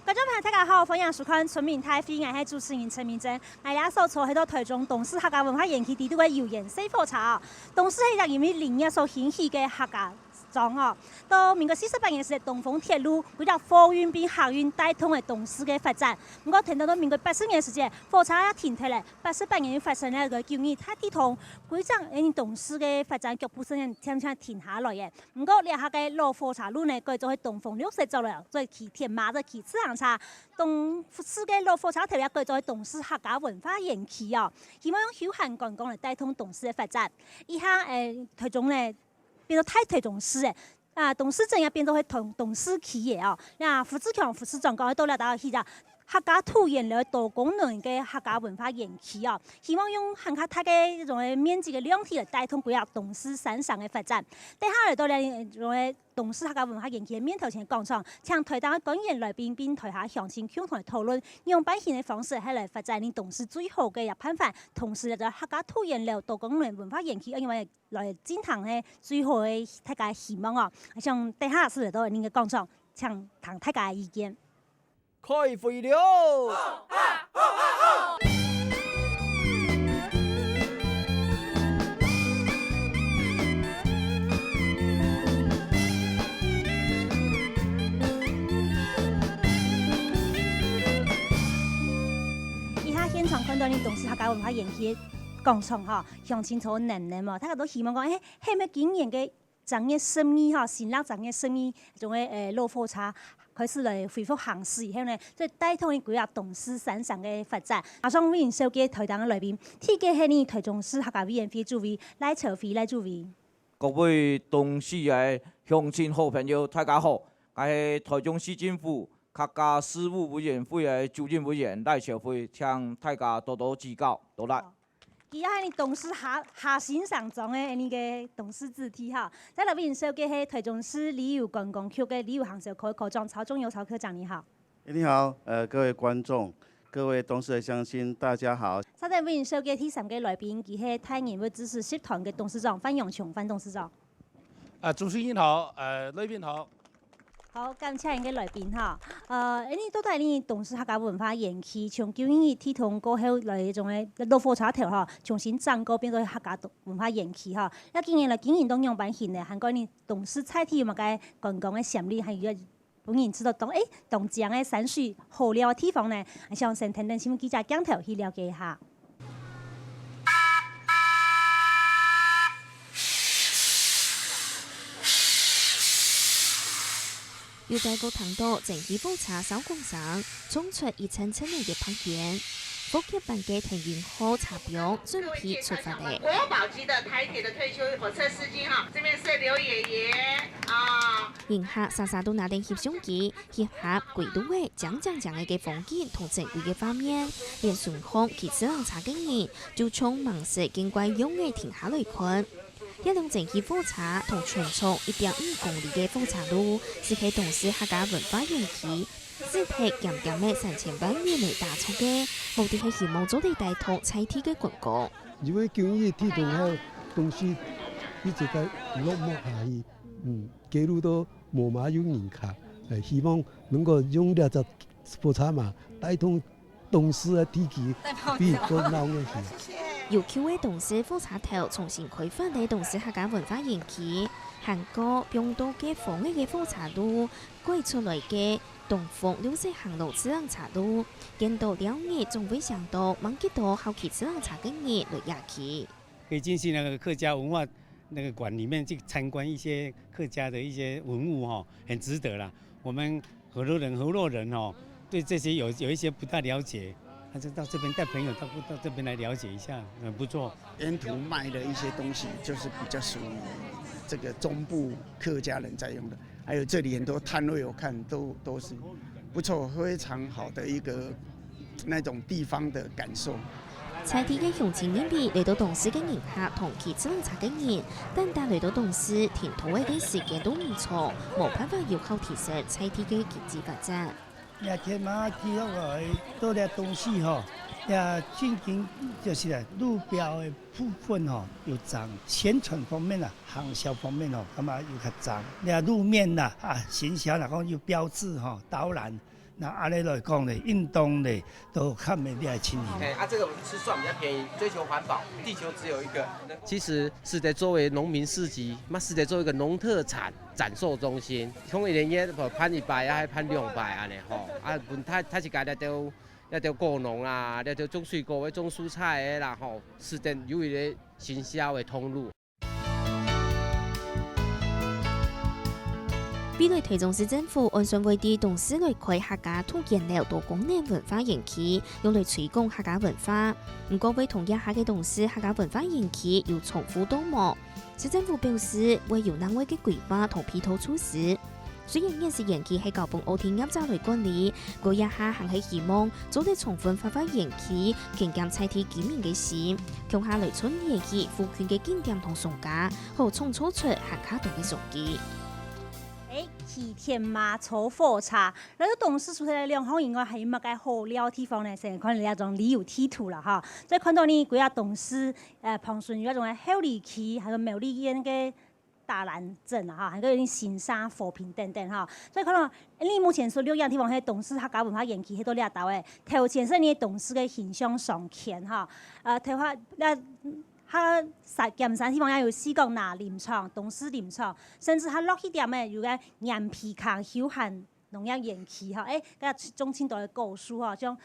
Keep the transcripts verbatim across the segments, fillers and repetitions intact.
觀眾朋友，大家好，歡迎收看《村民大會》，𠊎係主持人陳明真。𠊎這所坐係到臺中東勢客家文化園區底肚个遊園細火車哦。東勢係一隻因為林業所興起个客家庄哦。到民國四十八年時，東豐鐵路為了貨運並客運帶動了東勢个發展。毋過，跈等到民國八十年時節，火車也停忒了。八十八年又發生了个九二一大地動，歸隻𠊎等東勢个發展腳步聲漸漸停下來了。 毋過，這下个老火車路呢，改做係東豐綠色走廊，做騎鐵馬，做騎自行車。東勢个老火車頭也改做係東勢客家文化園區哦，希望用休閒觀光來帶動東勢个發展。這下，誒，臺中呢，變做大臺中市誒，啊，東勢鎮也變做係東，東勢區誒哦。那胡志強副市長講，到這搭起啊， 客家土園樓多功能个客家文化園區哦，希望用還較大个這種个面積个量體來帶動規劃東勢三省个發展。等下來到這種个東勢客家文化園區个面頭前廣場，請臺頂个官員來賓並臺下鄉親共同來討論，用仰般形个方式係來發展𠊎等東勢最好个一範範，同時來到客家土園樓多功能文化園區，仰般來進行个最好个大家希望哦。像等下係來到𠊎等个廣場，請聽大家个意見。 開會了！這下現場看到𠊎等東勢客家文化園區个廣場吼，鄉親坐等等哦，大家都希望講，誒，係毋係今年个 正月十二吼，新曆正月十二，種个，誒，老火車開始來恢復行駛以後呢，所以帶動佢規劃東勢三省个發展。馬上為你紹介臺頂个來賓，第一个係𠊎等臺中市客家委員會主委賴朝輝賴主委。各位東勢个鄉親好朋友，大家好，𠊎係臺中市政府客家事務委員會个主任委員賴朝輝，請大家多多指教，多謝。 佢也係𠊎等東勢下，下新城莊个𠊎等个東勢子弟吼。再來為你紹介係臺中市旅遊觀光局个旅遊行銷科科長曹仲友曹科長，你好。誒，你好，呃，各位觀眾，各位東勢的鄉親，大家好。再來為你紹介第三个來賓，佢係大人物支持集團个董事長范永瓊范董事長。啊，主持人好，呃，來賓好。 好，感謝𠊎等个來賓哈。呃，𠊎等到底𠊎等東勢客家文化園區，從九二一地動過後來，這種个老火車頭哈，重新整改變做客家文化園區哈。該今年來經營到仰般形呢？還過𠊎等東勢在地有麼个觀光个潛力，還有分人知道當，誒，當靚个山水好尞个地方呢？𠊎想先跈等新聞記者鏡頭去了解一下。 又再過聽到蒸汽火車燒光聲，衝出一陣陣个白煙。火急般个騰雲號車枋準備出發咧。國寶級的台鐵的退休火車司機哈，這邊是劉爺爺啊。人客儕儕都拿等翕相機，翕下歸路仔靚靚靚个風景同珍貴个畫面，連順風騎自行車个人就像盲蛇見怪樣仔停下來看。 這輛蒸汽火車同全長一點五公里个火車路，就係東勢客家文化園區，使得恬恬个三千萬元來打造个，目的係希望做得帶動在地个觀光。因為九二一地動後，東勢一直在落寞下去，嗯，街路都無麼有人客，誒，希望能夠用這隻火車嘛，帶動 東勢个地區比較鬧熱起來。有舊个東勢火車頭重新開發个東勢客家文化園區，還過放到該荒个个火車路，改出來个東豐綠色行路自行車路，見到了日總會想到吂幾多好騎自行車个人來這區。可以進去那個客家文化那個館裡面去參觀一些客家的一些文物哈，很值得啦。我們河洛人，河洛人哦，對這些有，有一些不大了解，那就到這邊帶朋友到，到這邊來了解一下，很不錯。沿途賣的一些東西，就是比較屬於這個中部客家人在用的，還有這裡很多攤位，我看都，都是不錯，非常好的一個那種地方的感受。 在地个鄉親認為，來到東勢个人客同騎自行車个人，單單來到東勢停到位个時間都毋長，無辦法有效提升在地个經濟發展。這天嘛，記錄落來，到這東勢吼，這正經就是啊，路標个部分吼，有增，宣傳方面啊，行銷方面吼，感覺有較增。這路面啊，啊，行銷若講有標誌吼，導覽，那恁樣來講呢，運動呢，都較袂了青年。哎，啊，這個吃蒜比較便宜，追求環保，地球只有一個。其實係在作為農民市集，嘛係在做一個農特產展售中心。像一年也辦一擺啊，還辦兩擺恁樣吼。啊，分大大自家這兜這兜果農啦，這兜種水果个、種蔬菜个啦吼，係等有一個行銷个通路。 未來臺中市政府打算會在東勢來開客家土研樓同功能文化園區，用來推廣客家文化。毋過會同這下个東勢客家文化園區有重複到無？市政府表示，會有另外个規劃同配套措施。雖然現時園區係交分奧地業者來管理，毋過這下還係希望做得充分發揮園區，勤儉在地居民个心，共下來創園區附近个景點同商家， 好創造出還較多个商機。哎，騎鐵馬、坐火車，來到東勢除忒兩項以外，還有麼个好尞地方呢？先看這張旅遊地圖啦哈，所以看到呢，規個東勢，呃，旁脣有該種个后里區，還有苗栗縣个大嶝鎮啊哈，還有新社、和平等等哈。所以看到，你目前所錄影个地方，係東勢客家文化園區，係到這兜个，頭前係你東勢个形象商圈哈，呃，頭下，那 較山，尖山地方也有四角林場、東勢林場，甚至較落去點个有个眼皮坑休閒農業園區吼，哎，該種盡多个果樹吼，像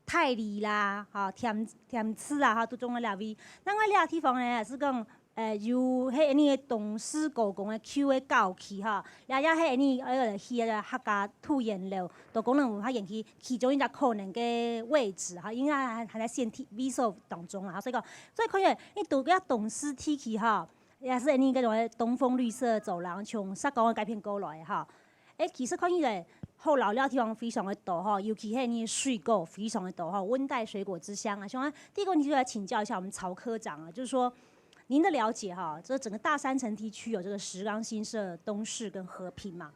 泰梨啦，吼，甜甜柿啊，吼，都種在這位。另外這地方呢，也係講，呃，有係恁呢个東勢高工个舊个校區吼，也也係恁呢，呃，起个客家土研樓， 到功能文化園區其中一隻可能个位置哈，因為還還在選定位所當中啊，所以講，所以可以，你到該東勢地區哈，也係恁呢該種个東豐綠色走廊，從石岡个該片過來哈。哎，其實看起來，好尞个地方非常个多哈，尤其係恁呢水果非常个多哈，溫帶水果之鄉啊。想啊，第一個問題就來請教一下我們曹科長啊，就是說，您的了解哈，這整個大山層地區有這個石岡、新社、東勢跟和平嘛？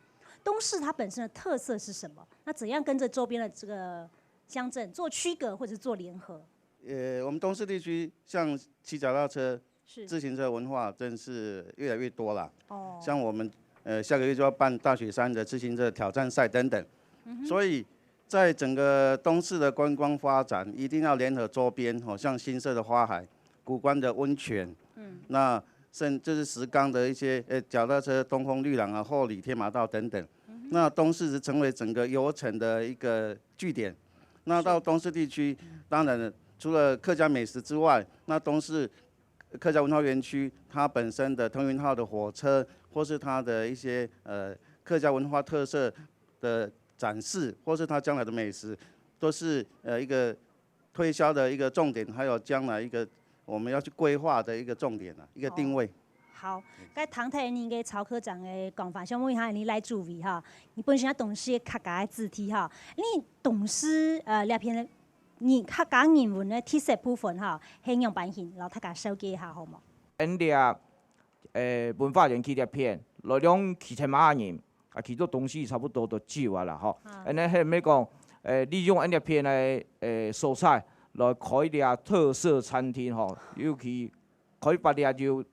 東勢它本身的特色是什麼？ 那怎樣跟這周邊的這個鄉鎮做區隔或者是做聯合？呃，我們東勢地區像騎腳踏車、是。自行車文化真是越來越多啦。哦。像我們，呃，下個月就要辦大雪山的自行車挑戰賽等等。嗯哼。所以在整個東勢的觀光發展，一定要聯合周邊，吼，像新社的花海、谷關的溫泉，嗯。那甚至是石岡的一些，呃，腳踏車東豐綠廊啊、后里鐵馬道等等。嗯哼。那東勢是成為整個遊程的一個據點。那到東勢地區，當然了，除了客家美食之外，那東勢客家文化園區它本身的騰雲號的火車，或是它的一些，呃，客家文化特色的展示，或是它將來的美食，都是，呃，一個推銷的一個重點，還有將來一個我們要去規劃的一個重點啊，一個定位。哦。好，該聽忒你个曹科長个講法，想問一下你賴主委哈，你本身也東勢个客家个子弟哈，你東勢，呃，這片个人，客家人文个特色部分哈，係仰般形，摎大家紹介一下好無？恩這，呃，文化園區這片，來講騎鐵馬个人， 啊，去到東勢差不多都少啊啦吼。啊。恁呢係毋係講，誒，利用恁一片个，誒，所在來開這特色餐廳吼，尤其開發這就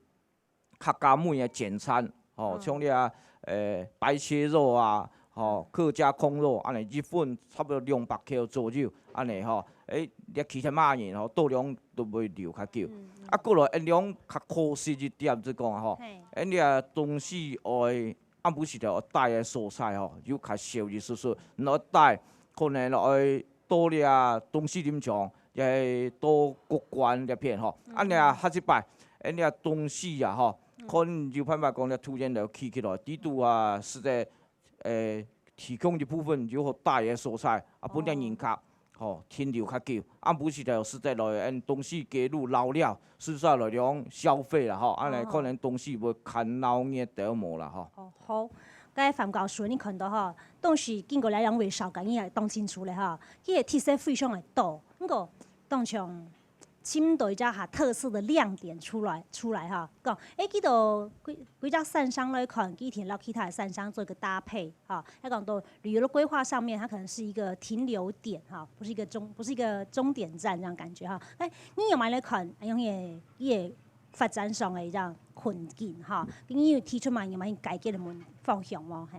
客家味个簡餐吼，嗯。像這，誒，白切肉啊，吼，客家炕肉，恁呢一份差不多兩百塊左右，恁呢吼，誒，這其他麼人吼，多量都會留較久。嗯，嗯。啊，過來，恁樣較可惜一點，就講吼，嘿。恁這東勢愛 暗晡時頭愛戴个所在吼，又較少一絲絲。若愛戴，可能愛到這東勢林場，也係到谷關這片吼。嗯。恁呢下一擺，恁呢東勢啊吼，嗯。可能有辦法講這突然就起起來，底肚啊，實在，誒，提供一部分有好戴个所在，啊，分這人客 吼，停留較久。暗晡時頭實在來，嗯，東勢街路鬧熱，實在來講消費啦吼，恁呢哦。可能東勢會較鬧熱兜無啦吼。哦，好，該范教授，你看到吼，東勢經過這兩位紹介，你也當清楚咧吼，佢个特色非常个多，毋過當像尋毋到一隻較特色个亮點出來，出來吼。講，誒，佢到幾，幾隻山上來看，佢一定摎其他个山上做一個搭配。 哈，要講到旅遊的規劃上面，它可能是一個停留點哈，不是一個終，不是一個終點站這樣感覺哈。哎，你有沒有來看，哎，用也也發展上的這樣困境哈？你有提出嘛，有沒有改變的門方向嗎？嘿。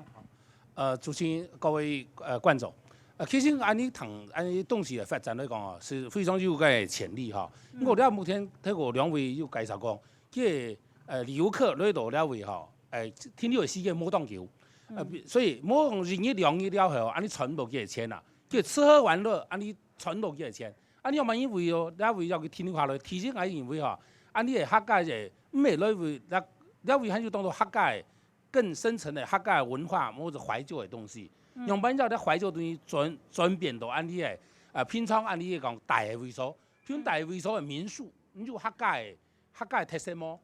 呃，主持人、各位，呃，觀眾，啊，其實恁呢同恁呢東西个發展來講哦，係非常有个潛力哈。毋過這目前透過兩位有介紹講，這个呃旅遊客來到這位吼，誒停留个時間無當久，呃，所以無講一日兩日了後，恁呢賺無幾多錢啊，就吃喝玩樂恁呢賺無幾多錢。恁呢樣般因為哦，這位要去停留下來，其實𠊎認為吼，恁呢个客家个毋係來為這這位還有當多客家个 更深層的客家文化或者懷舊的東西，用辦法將這懷舊東西轉轉變到恁呢个，呃，平常恁呢个講大个位所，平常大个位所个民宿，你就客家个客家个特色無？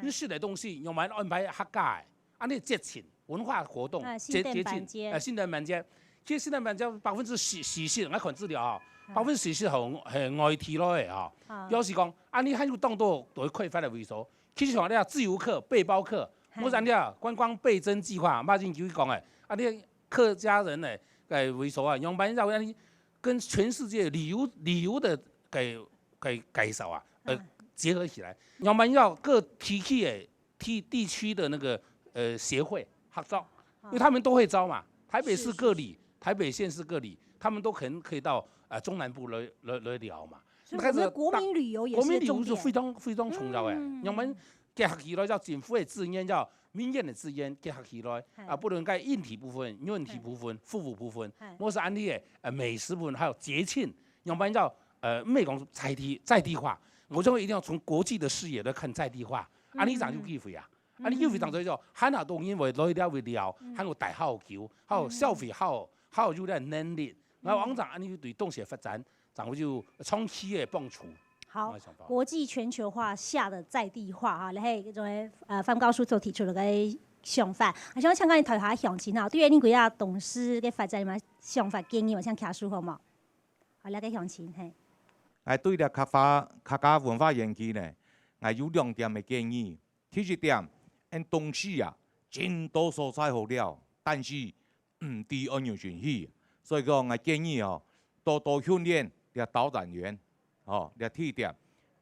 你食个東西用辦法安排客家个，恁呢節慶文化活動，啊，新店板街，呃，新店板街，其實新店板街百分之四四十，𠊎看資料啊，百分之四十係係外地來个啊，表示講，恁呢還有當多會開發个位所。 其實像這自由客、背包客，或者這觀光倍增計畫，馬英九講个，啊，這客家人呢，个位所啊，用辦法讓佢跟全世界旅遊旅遊个个个介紹啊，呃，結合起來，用辦法各地區个地地區个那個呃協會合作，因為他們都會招嘛，台北市各里、台北縣市各里，他們都可能可以到呃中南部來來來聊嘛。所以我們的國民旅遊也是一個重點。國民旅遊是非常非常重要个，用辦法 結合起來，就政府个資源，就民間个資源結合起來，啊，不論該硬體部分、軟體部分、服務部分，無論恁呢个呃美食部分，還有節慶，用辦法呃毋係講在地在地化，𠊎認為一定要從國際个視野來看在地化，恁呢正有機會啊。恁呢有機會正做到，還有當然會來了會了，還有大好球，還有消費好，還有有這能力，然後往上恁呢對東西个發展，正會有長期个幫助。 好，國際全球化下的在地化哈，來，嘿，這種呃范教授所提出个想法，啊，想請教你台下鄉親哈，對於恁呢个東勢个發展有麼个想法建議，𠊎請教授好無？好，來个鄉親，嘿，𠊎對這客家客家文化園區呢，𠊎有兩點个建議。第一點，𠊎東勢啊，真多所在好尞，但是 毋知愛仰形去。所以講，𠊎建議哦，多多訓練這導覽員，哦，這第一點。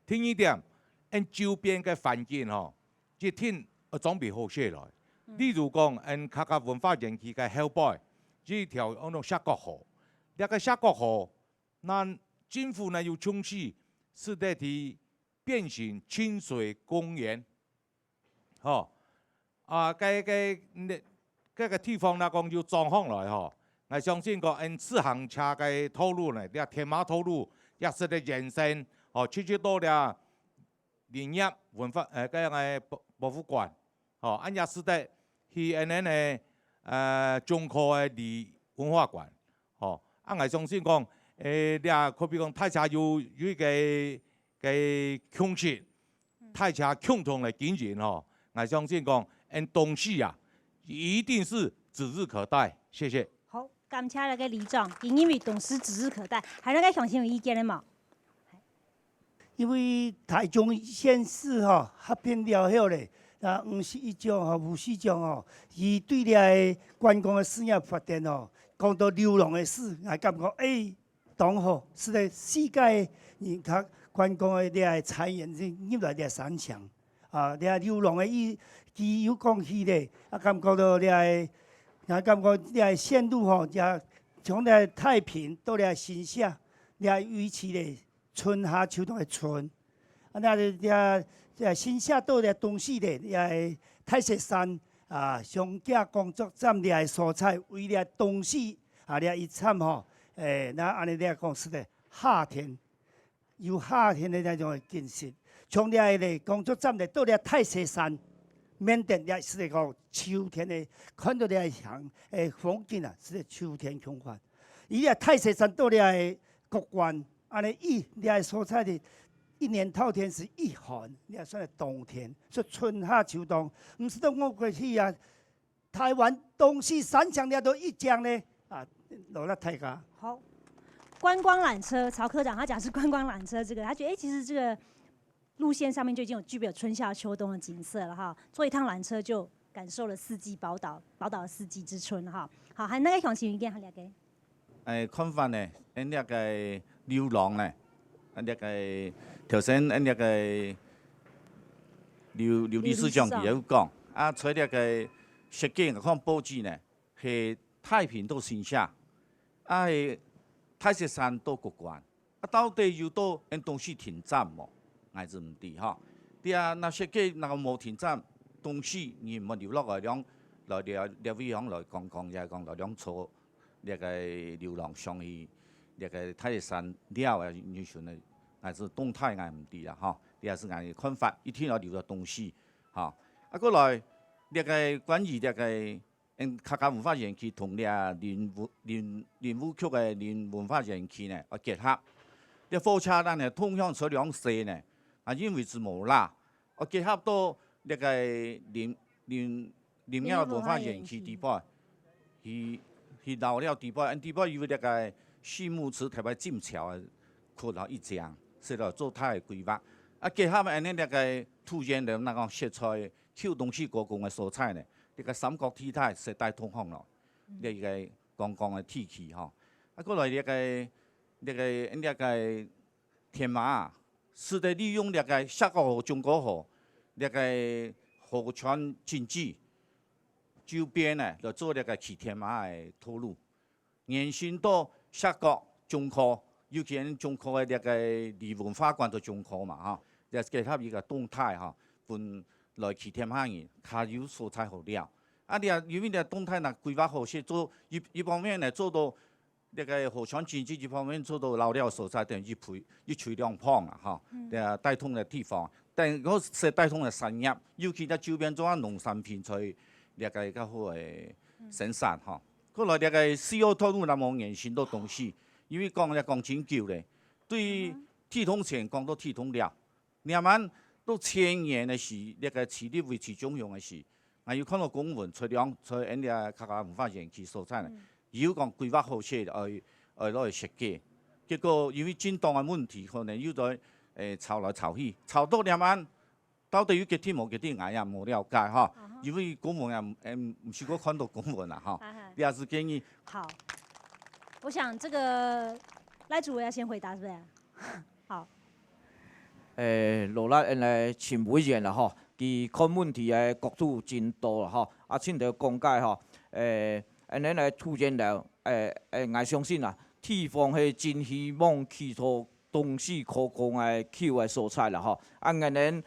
第二點，𠊎周邊个環境吼，一定愛裝備好勢來。例如講，𠊎客家文化園區个後背，一條安到石角河，這个石角河，那政府呢有重視，使得佢變成親水公園。 吼，啊，該該該个地方若講有裝好來吼，𠊎相信講𠊎自行車个道路呢，這天馬道路也使得延伸，吼，直直到這林業文化呃該个博博物館，吼，恁也使得去恁呢个呃中科个里文化館，吼，啊，𠊎相信講，誒，這可比講大家有有一個个共識，大家共同來經營吼，𠊎相信講，𠊎東勢啊，一定是指日可待。謝謝。好，感謝這个里長，因為東勢指日可待，還有該鄉親有意見个無？因為台中縣市吼合併了後咧，啊，吳市長吼，吳市長吼，佢對這个觀光个事業發展吼，講到牛郎个事，𠊎感覺，誒， 當好，使得世界人客觀光个這个產業入來這山城。啊，這牛郎个意，佢有講起咧，啊，感覺到這个，啊，感覺這个線路吼，這從這太平到這新社，這維持咧春夏秋冬个春。啊，那這這新社到這東勢咧，這大雪山啊，上架工作站這个所在，為這東勢啊，這一站吼，誒，那恁呢這講使得 夏天，有夏天个那種个景色。從這个工作站來到這大雪山，面頂也是講秋天个，看到這个像，誒，風景啊，是秋天共款。伊這大雪山到這个谷關，恁呢一這个所在的一年透天是一寒，也算是冬天，所以春夏秋冬，毋使到外國去啊， 台灣東勢山城這都一樣呢，啊，勞力大家。好，觀光纜車，曹科長他講是觀光纜車這個，他覺得，誒，其實這個路線上面就已經有具備有春夏秋冬的景色了哈，坐一趟纜車就感受了四季寶島，寶島的四季之春了哈。好，還有哪个鄉親有意見？還有哪个？ 誒，看法呢，𠊎這个牛郎呢，𠊎這个頭先𠊎這个劉劉理事長佢有講，啊，在這个雪景看報紙呢，係太平到新社，啊，啊，係大雪山到谷關，啊，到底有到𫣆東勢停站無？𠊎就毋知吼。對啊，若設計若無停站，東勢人無留落來，兩來這這位向來講講，也講來兩坐這个流浪上去這个大雪山了个人群呢，𠊎就動態𠊎毋知啦吼。這係𠊎个看法，一定愛留到東勢吼。啊，過來這个關於這个 𫣆客家文化園區同這林文林林務局个林文化園區呢，愛結合。這火車站呢，通向出兩線呢，啊，因為係無啦，愛結合到這个林林林業文化園區底背，去去到了底背，𫣆底背有這个畜牧處特別進橋个窟吼一張，係來做大个規劃。啊，結合𫣆呢這个土源樓，若講歇菜 舊東勢高工个所在呢，這个三角地帶係帶通風咯，這个觀光个地區吼。啊，過來這个這个這个天馬啊，使得利用這个石角河、中溝河，這个河川經濟周邊呢，來做這个騎天馬个道路。 延伸到石角、中溝，尤其係中溝个這个離文化館到中溝嘛吼，這結合一个動態吼，分來騎天馬人較有所在好尞。啊，這因為這動態若規劃好勢做，一一方面呢做到這个河川經濟，一方面做到老尞所在，等於一推一推兩椪啊吼，這帶動个地方，但係帶動个產業，尤其在周邊做農產品，所以這个較好个生產吼。 過來這个C O道路若無延伸到東勢，因為講也講真久咧，對體統前講到體統了，這滿到千年个時，這个市立維持中央个時，𠊎有看到公文出兩出𫣆這客家文化園區所在呢，有講規劃好勢愛愛落去設計，結果因為政黨个問題，可能又在誒吵來吵去，吵到這滿 到底有決定無決定，𠊎也無了解吼。因為公文也毋毋毋識過看到公文啦吼。這也係建議。好，我想這個賴主委要先回答，是不是？好。誒，勞力𫣆个陳委員啦吼，佢看問題个角度真多啦吼，啊，盡多講解吼。誒，𫣆个土源樓，誒誒，𠊎相信啊，地方係真希望起到東勢高工个舊个所在啦吼。啊，𫣆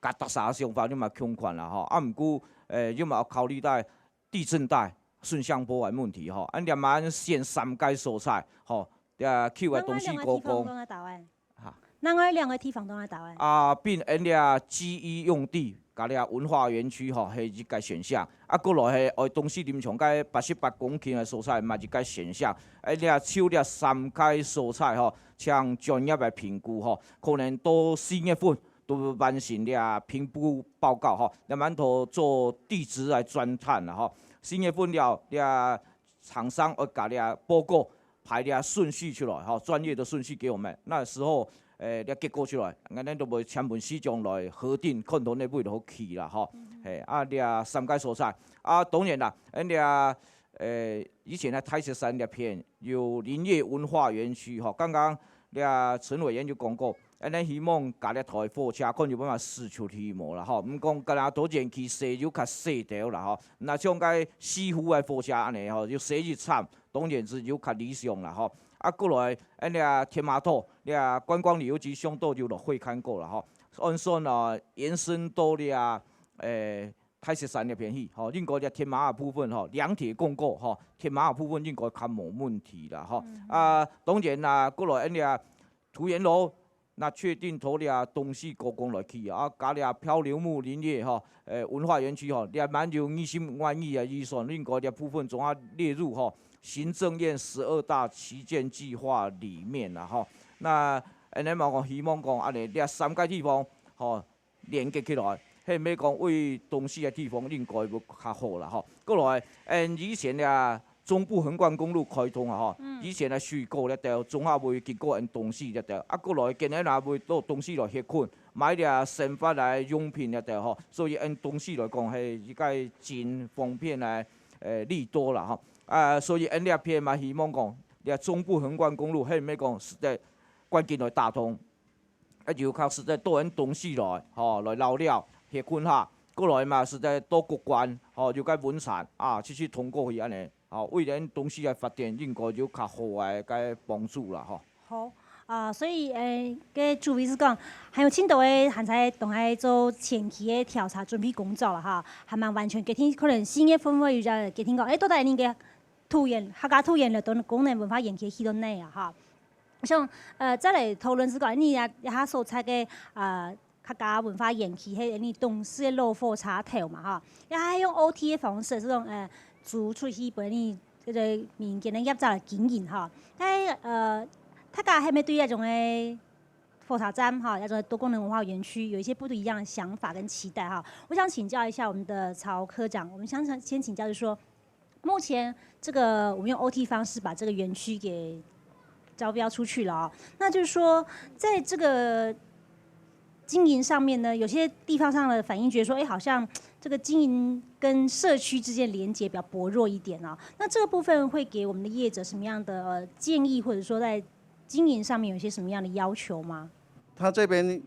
佮大家想法你嘛共款啦吼。啊，毋過誒，你嘛愛考慮到地震帶、順向坡个問題吼。啊，這滿選三个所在吼，這舊个東勢高工。另外兩个地方都在答案。哈。另外兩个地方都在答案。啊，並𫣆這G一用地，佮這文化園區吼，係一个選項。啊，過來係愛東勢林場該八十八公頃个所在，嘛一个選項。誒，這就這三个所在吼，請專業个評估吼，可能到四月份 都完成這評估報告吼，這滿頭做地質个鑽探啦吼。四月份了，這廠商愛佮這報告排這順序出來吼，專業的順序給我們。那時候，誒，這結果出來，𠊎等都會請問市長來核定，看到哪位就好起啦吼。嘿，啊，這三个所在，啊，當然啦，𫣆這 誒，以前个大雪山這片有林業文化園區吼，剛剛這陳委員就講過，𫣆等希望加一台火車，看有辦法駛出去無啦吼。毋過，敢若都園區細又較細條啦吼，若像該西湖个火車恁呢吼，又細一站，當然係又較理想啦吼。啊，過來，𫣆這天馬島，這觀光旅遊局上島有來會看過啦吼。按算啊，延伸到這，誒， 大雪山个便宜吼，應該這天馬个部分吼，兩鐵共構吼，天馬个部分應該較無問題啦吼。啊，當然啦，過來𫣆這桃園路，那確定投這東勢高工來起啊，加這漂流木林業吼，誒，文化園區吼，這滿有二十萬億个預算，應該這部分總要列入吼，行政院十二大旗艦計劃裡面啦吼。那𫣆嘛講希望講，啊，這這三个地方吼， 連結起來，係毋係講為東勢个地方應該會較好啦吼。過來，嗯，以前啊，中部橫貫公路開通啊吼，以前啊水果這兜，總下會經過𫣆東勢這兜，啊過來今日啊會到東勢來歇睏，買這生活个用品這兜吼，所以𫣆東勢來講係一个真方便个，呃，利多啦吼。啊，所以𫣆這片嘛希望講，這中部橫貫公路係毋係講實在趕緊來打通。 啊，遊客實在到𫣆東勢來吼，來遶尞歇睏下，過來嘛實在到谷關吼，有个溫泉啊，直直通過去恁呢。吼，為咱東勢个發展應該有較好个个幫助啦，吼。好，啊，所以，誒，該主委係講，還有盡多个還在同𠊎做前期个調查準備工作啦，哈，還吂完全決定，可能四月份會有一個決定講，誒，到底恁个桃園，客家桃園个功能文化園區去到哪啊，哈。像，呃，再來討論係講，你這，這下所在个，呃， 客家文化園區，係你東勢个老火車頭嘛，吼，也係用O T个方式，這種，呃，租出去分你這個民間个業者來經營，吼。但，呃，大家係毋係對這種个火車站，吼，這種多功能文化園區有一些不一樣的想法跟期待，哈？我想請教一下我們的曹科長，我們想，想先請教，就是說， 目前這個我們用O T方式把這個園區給招標出去了哦，那就是說，在這個經營上面呢，有些地方上的反應覺得說，哎，好像這個經營跟社區之間連結比較薄弱一點哦。那這個部分會給我們的業者什麼樣的，呃，建議，或者說在經營上面有一些什麼樣的要求嗎？他這邊，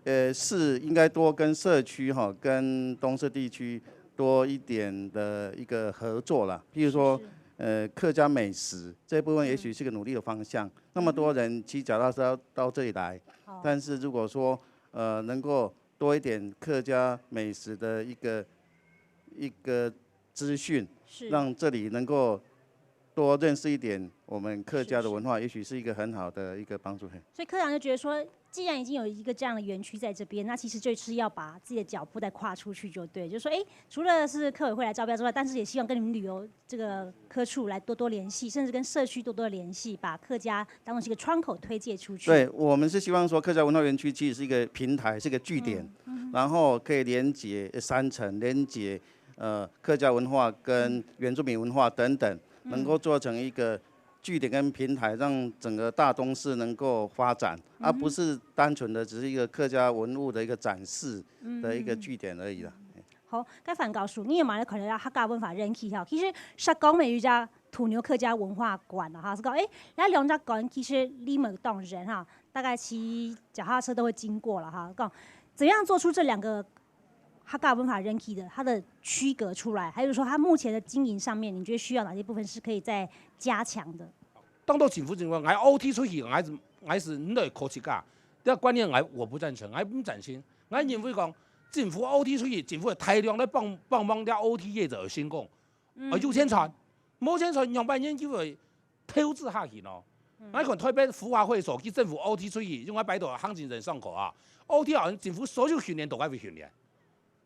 呃，是應該多跟社區哈，跟東勢地區多一點的一個合作啦。譬如說，是。呃，客家美食這部分也許是個努力的方向。嗯。那麼多人騎腳踏車到這裡來，哦。但是如果說，呃，能夠多一點客家美食的一個，一個資訊，是。讓這裡能夠多認識一點我們客家的文化，是，是。也許是一個很好的一個幫助。嘿。所以科長就覺得說，既然已經有一個這樣的園區在這邊，那其實就是要把自己的腳步再跨出去就對，就是說，哎，除了是客委會來招標之外，但是也希望跟你們旅遊這個科處來多多聯繫，甚至跟社區多多聯繫，把客家當作是一個窗口推介出去。對，我們是希望說客家文化園區其實是一個平台，是一個據點，嗯，嗯。然後可以連結山城，連結，呃，客家文化跟原住民文化等等，嗯。能夠做成一個據點跟平台，讓整個大東勢能夠發展，嗯哼。而不是單純的只是一個客家文物的一個展示的一個據點而已啦。嗯。 好，該范教授，你有無看到客家文化園區吼？其實石岡乜有一隻土牛客家文化館啊，哈，係講，誒，該兩隻館其實離無當遠哈，大概騎腳踏車都會經過了哈。講怎樣做出這兩個客家文化園區的它的區隔出來，還有說它目前的經營上面，你覺得需要哪些部分是可以再加強的？當多政府認為，𠊎O T出去，𠊎係，𠊎係毋來靠自家，這個觀念𠊎，我不贊成，𠊎毋贊成。𠊎認為講，政府O T出去，政府會大量來幫，幫忙這O T業者成功。嗯。啊，有錢賺，無錢賺，仰般研究會投資下去呢？嗯。𠊎看台北福華會所，佢政府O T出去，因為拜託行政院上課啊，O T好像政府所有訓練都愛會訓練。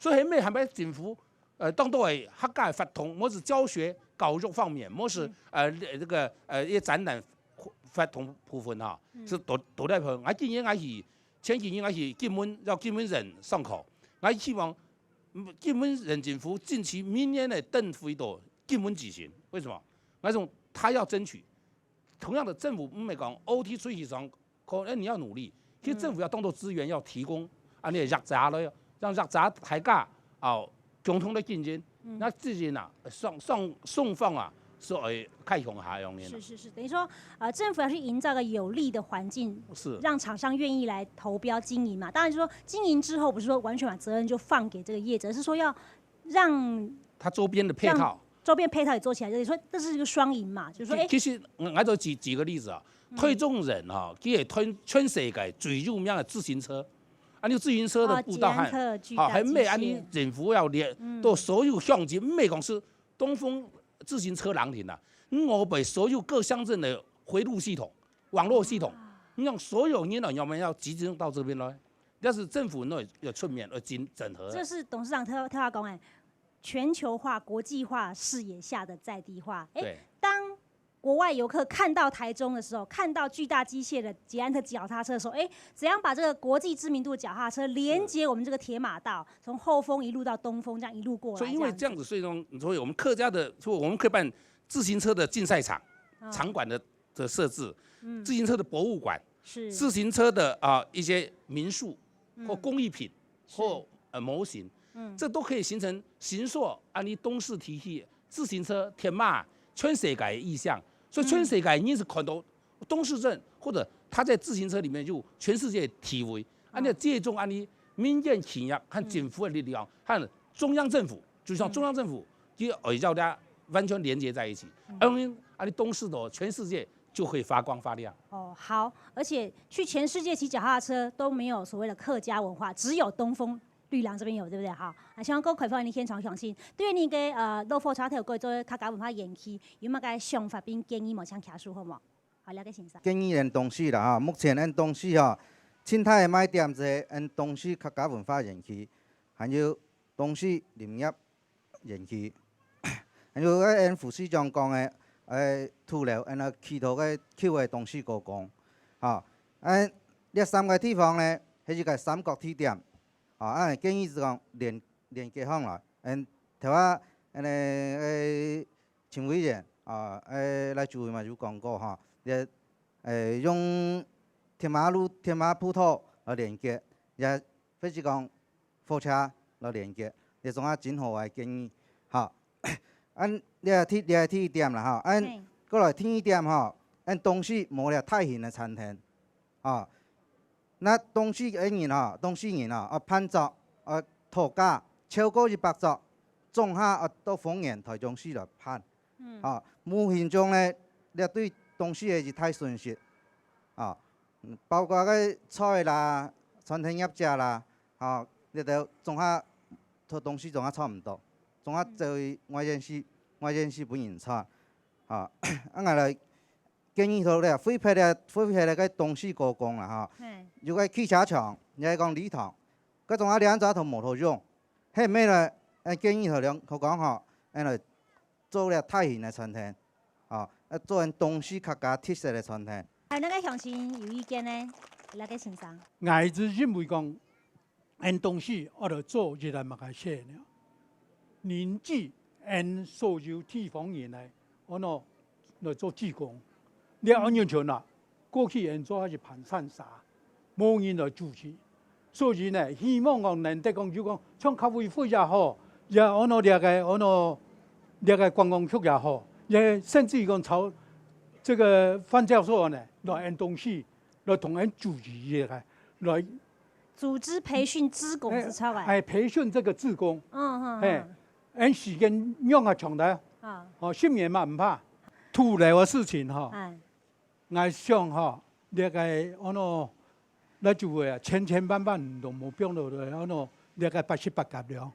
所以係毋係還愛政府，呃，當多个客家个活動，無論係教學、教育方面，無論係，嗯。呃，這個，呃，一些展覽活動部分哈，嗯。係都，都在分。𠊎今年𠊎去，前幾年𠊎去金門，到金門縣上課。𠊎希望，嗯，金門縣政府爭取明年个燈會到金門舉行。為什麼？𠊎講他要爭取 同樣个，政府毋係講O T出去上課，誒，你要努力，其實政府要當多資源要提供，恁樣个業者來，讓業者大家，哦，共同來競爭。嗯。那自然啊，雙，雙，雙方啊，係會較向下樣个啦。是，是，是，等於說，呃，政府要去營造個有利的環境，是。讓廠商願意來投標經營嘛。當然就說經營之後，不是說完全把責任就放給這個業者，而是說要 讓，他周邊的配套。讓周邊配套也做起來，就是說這是一個雙贏嘛，就是說，其，誒，其實，嗯，𠊎就舉，舉個例子啊，嗯。台中人哈，佢係全，全世界最有名个自行車，啊，你自行車个步道，哦，捷安特巨蛋，哦，還毋係恁樣，機械。政府要連，嗯。到所有鄉鎮，毋係講係東豐自行車廊亭啊，你外背所有各鄉鎮个迴路系統、網路系統，啊。你讓所有人啊，要不然要集中到這邊來，要是政府那要出面，要整，整合。這是董事長特，特別講，誒， 全球化、國際化視野下的在地化。誒，對。當國外遊客看到台中的時候，看到巨大機械的捷安特腳踏車的時候，誒，怎樣把這個國際知名度的腳踏車連接我們這個鐵馬道，從後豐一路到東豐，這樣一路過來，所以因為這樣子，這樣子。所以說，所以我們客家的，所以我們可以辦自行車的競賽場，哦。場館的，的設置，嗯。自行車的博物館，是。自行車的，啊，一些民宿，嗯。或工藝品，是。或，呃，模型。 嗯。這都可以形成形塑恁樣東勢地區自行車、鐵馬全世界个意象。所以全世界人係看到東勢鎮，或者他在自行車裡面有全世界个地位。嗯。恁樣這種恁樣民間企業和政府个力量，嗯。和中央政府，就像中央政府，嗯。佢愛要這完全连接在一起。嗯。因为啊，你东势走，全世界就会发光发亮。哦，好，而且去全世界骑脚踏车都没有所谓的客家文化，只有东丰绿廊这边有，对不对？哈，啊，希望各位朋友你现场相信，对于你个呃，老火车头过做客家文化园区，有没有个想法并建议无？像客家好无？好，廖个先生。建议恁东势啦哈，目前恁东势哈，清代卖点子恁东势客家文化园区，还有东势林业园区。還有个恁副市長講个，誒，土樓，恁个起頭个舊个東勢高工，吼，恁這三个地方呢，係一个三角地點，吼，恁建議係講連連結項來，恁頭下，恁个，誒，陳委員，啊，誒，賴主委嘛有講過吼，這，誒，用鐵馬路、鐵馬步道來連結，也或者講 火車來連結，這種啊真好个建議。好，恁這第這第一點啦吼，恁嘿。過來第二點吼，恁東勢無這大型个餐廳，吼，該東勢个人吼，東勢人吼，愛辦桌，愛討價，超過一百桌，總下愛到豐原、臺中市來辦。嗯。吼，無形中呢，這對東勢个一大損失。吼，嗯，包括个菜啦、餐廳業者啦， 吼，這兜總下討東勢總下差毋多，總下走去外縣市，外縣市分人賺。吼，啊，𠊎來建議討這，惠北个，惠北个東勢高工啦，吼，嘿。有个汽車廠，也係講鋁廠，該總下兩隻都無討用，係毋係呢？𠊎建議討兩，好講吼，恁來 做這大型个餐廳，吼，愛做𠊎東勢客家特色个餐廳。哎，該个鄉親有意見呢？該个先生。𠊎係認為講，𠊎東勢愛來做一個麼个事呢？凝聚𠊎所有地方人來，安到來做志工。你安全全啦， 過去𠊎做下係盤山社，無人來主持。所以呢，希望講能得講，就講像客委會也好，也安到這个安到這个觀光局也好，也甚至於講朝這个范教授呢，來𠊎東勢，來同𠊎主持這个，來組織培訓志工之操啊。哎，培訓這个志工，嗯嗯，嘿，嗯。𠊎時間用啊長的，啊，哦，十年嘛毋怕，土樓个事情哈，哎。 𠊎想吼，這个安到，來就會啊，千千萬萬都無放落來，安到這个八十八甲了，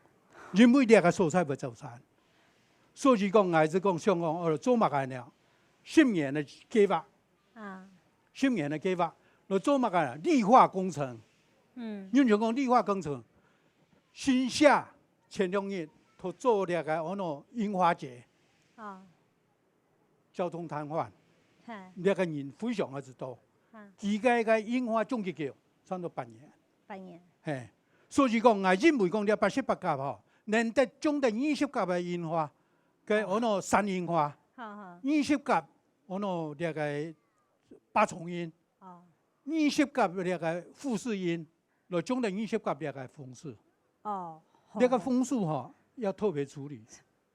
因為這个所在會走散。所以講，𠊎係講想講，哦，做麼个呢？十年个計畫，啊。十年个計畫，來做麼个呢？綠化工程。嗯。因為講綠化工程，新社前兩日，佢做這个安到櫻花節。啊。 交通癱瘓，嘿。這个人非常个之多。嗯。佢个个櫻花種幾久，差不多半年。半年。嘿，所以講，𠊎認為講這八十八甲吼，能得種得二十甲个櫻花，个安到山櫻花，好好。二十甲安到這个八重櫻，哦。二十甲這个富士櫻， 來種得二十甲這个紅樹。哦，好。這个紅樹吼，要特別處理。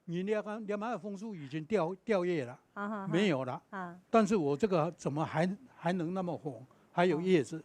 你這个，這滿紅樹已經掉，掉葉了，啊哈哈。沒有了。啊。但是我這个怎麼還，還能那麼紅，還有葉子？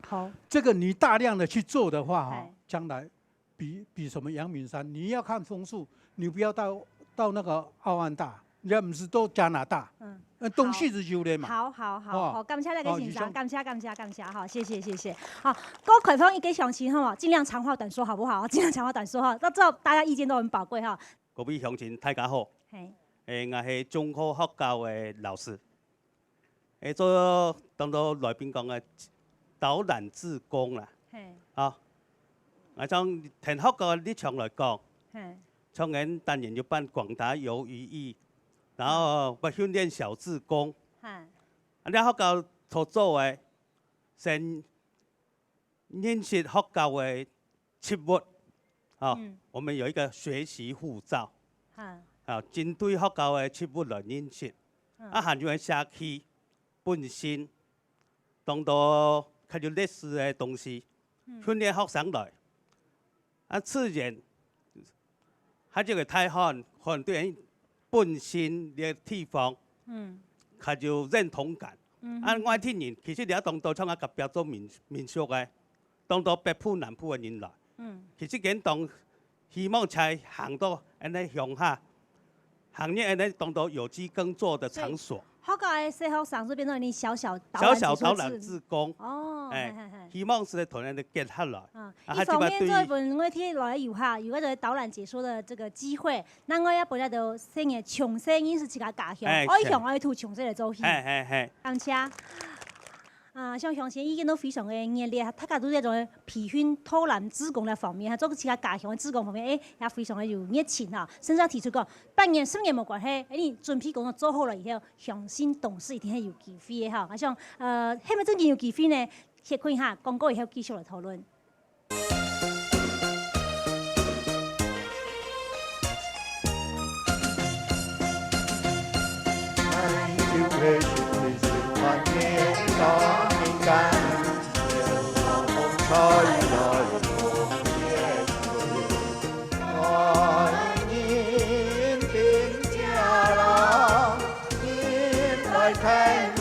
好。這个你大量的去做的話哈，哎。將來比，比什麼陽明山，你要看紅樹，你不要到，到那个奧安大， 也毋係到加拿大，嗯，呃，東勢就有咧嘛。好，好，好，哦。好，感謝賴个先生，哦，以上。感謝，感謝，感謝，好，謝謝，謝謝。好，各位開放一个小時哈，盡量長話短說，好不好？盡量長話短說哈，到最後大家意見都很寶貴哈。各位鄉親，大家好。嘿。誒，𠊎係中和學校个老師。誒，做當多來賓講个導覽志工啦。嘿。啊，𠊎從跈學校个立場來講，嘿。 像𠊎單元有辦廣達魷魚藝，然後會訓練小志工。哈。啊，這學校所做个，先認識學校个植物，啊，嗯。我們有一個學習護照，哈。啊，針對學校个植物來認識。嗯。啊，還有个社區本身，當多較有歷史个東西，嗯。訓練學生來。 啊，自然，還有个大漢，可能對人本身个地方，嗯。較有認同感。嗯哼。啊，外地人，其實你也當多像啊隔壁做民，民宿个，當多北部、南部个人來。嗯。其實佢當希望才行到恁呢鄉下，行業呢，當多有機耕作的場所。學校个細學生就變成你小小導覽小小導覽志工。志工。哦，哎，嘿，嘿，嘿。希望係同人哋結合來。啊，啊，一方面做分外地來遊客，有个導覽解說的這個機會，另外也分得到細人從細認識自家家鄉，哎，愛鄉愛土從細來做起。哎，哎，哎。感謝。 啊，像鄉親已經都非常个熱烈，大家都在種培訓導覽志工个方面，還做其他家鄉个志工方面，誒，也非常个有熱情哈。甚至提出講，半年、十年無關係，誒，你準備工作做好了以後，相信董事一定係有機會个哈。啊，像，呃，係毋係正經有機會呢？歇睏一下，廣告以後繼續來討論。 看